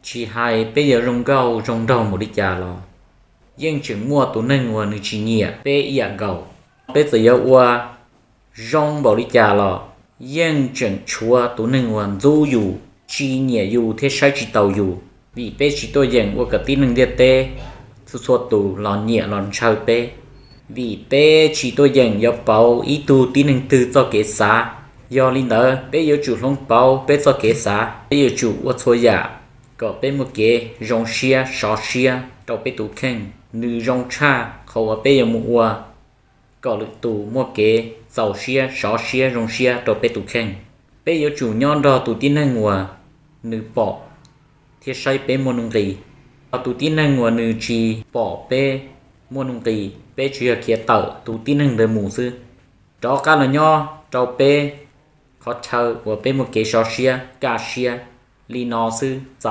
Tsis hais peb yuav zoo nkauj zoo nraug npaum li cas los yeej tseem muaj tus neeg uas nws tsis nyiam peb ib yam nkaus. Peb txawm yuav ua zoo npaum li cas los yeej tseem tshuav tus neeg uas ntxub yus, tsis nyiam yus thiab saib tsis taus yus, vim peb tsis tuaj yeem ua kom tib neeg ntiaj teb txhua txhua tus los nyiam los ntshaw peb, vim peb tsis tuaj yeem yuav pauv ib tug tib neeg twg txoj kev xav. Yog li ntawd peb yuav tsum hloov pauv peb txoj kev xav, peb yuav tsum ua txhua yam kom peb muaj kev zoo siab sov siab rau peb tus kheej. Nws zoo tshaj qhov uas peb yuav mus ua kom lwm tus muaj kev txaus siab sov siab zoo siab rau peb tus kheej. Peb yuav tsum nyob nrog tus tib neeg uas nws pom thiab saib peb muaj nuj nqis. Ho tus tib neeg uas nws tsis pom peb muaj nuj nqis, peb tsuas yog khiav tawm tus tib neeg ntawd mus xwb. Rov qab los nyob rau peb qhov chaw uas peb muaj kev sov siab kaj siab li no xwb txaus.